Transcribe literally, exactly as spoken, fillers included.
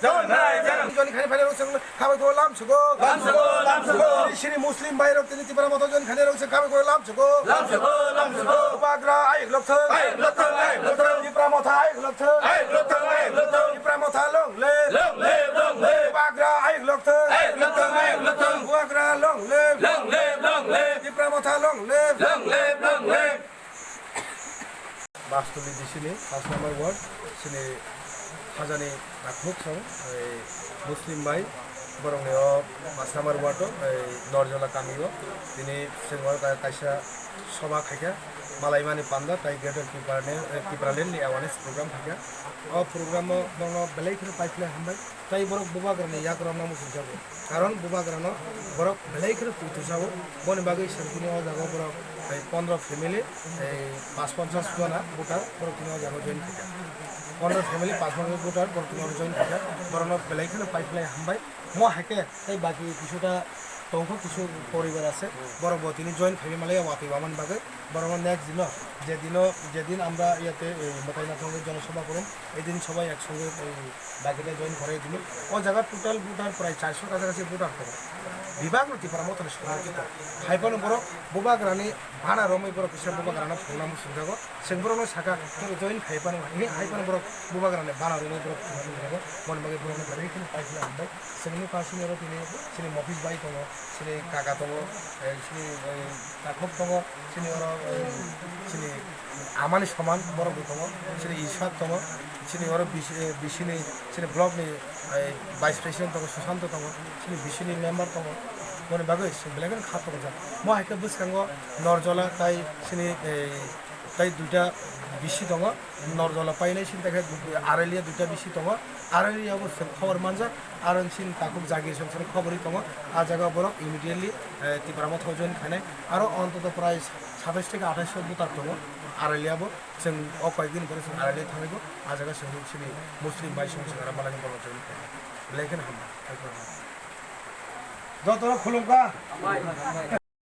Join khainai rok chwng khabai kho lam sugo. Lam sugo, lam sugo. Sini Muslim bhai rok tini Tipra Motha join khainai rok chwng khabai kho lam sugo. Lam sugo, lam sugo. Bubagra ayuk lok thung. Ayuk lok thung, ayuk lok thung. Tipra Motha ayuk lok thung. Ayuk lok thung, ayuk lok thung. Tipra Motha long live. Long live, long live. Bubagra ayuk lok thung. Ayuk lok thung, ayuk lok thung. Bubagra long live. Long live, long live. Tipra Motha long live. Long live, long live. Bastuli D C ni pas number ward, sini hajani takhuk song, ei Muslim bai, borokni o pas number ward o, ei Norjola kami o, tini sengwal ka-, kaisa soba khaikha, malaimani panda, tai Greater Tipraland, eh, Tipraland ni awareness program khaikha. O program o bono belai kheno paiphlai hambai. Tai borok bubagrani yakrok no muchungjago. Karon bubagrano borok belai kheno twi twisago. Boni bagwi chwng tini o jaga borok, eh, pondro family, eh, pas ponchas jona voter borok tini o jaga join khaikha. Pondro family, pas ponchas voter borok tini o join khaikha. Borokno belai kheno paiphlai hambai. Mo hai khe tei baki kisuta tongkho, kisu poribar ase. Borok bo tini join khaiwi malai watwi wamani bagwi. Borokno next dino, je dino, je din amra iyate, eh, mwtai naithok jonosobha kurum, edin sobai ek songe, eh, bagita join kore dino. O jaga total voter prai charso kacha kachi voter tongo. Bebak no Tipra Motha ni somorthito. Hai phano borok bubagrani bana romwi borok kisa bubagrano phunukna muchungjago. Chwng borokno sakha, "Tei join khai phano," hwnwi hai phano borok bubagrani bana romwi borok phunukna muchungjago. Boni bagwi borokno belai kheno paiphlai hambai. Chwng nukha sini oro tini chini Mofis bai tongo, chini kaka tongo, eh, chini, eh, takhuk tongo, chini oro, eh, chini amani soman borok bo tongo, chini Ishak tongo, chini oro bisi, eh, bisini, chini block ni, eh, vice president tongo, Susanto tongo, chini bisini member tongo, boni bagwi chwng belai kheno kha tongjak. Mo hai khe bwskango Norjola tai chini, eh, Tai duita bisi tongo, Norjola painai sini tai khe Aralia duita bisi tongo. Aralia bo chwng khobor manjak, aro chini takhuk Jagir song song khobor ri tongo. A jaga borok immediately, eh, Tipra Motha join khainai. Aro ontoto prai satais theke atais voter tongo Aralia bo. Chwng o koyek din pore chwng Aralia thangwi bo. A jaga chwng chini Muslim bai song song aro malai borok join khainai. Belai kheno hambai. Jotono khulumkha.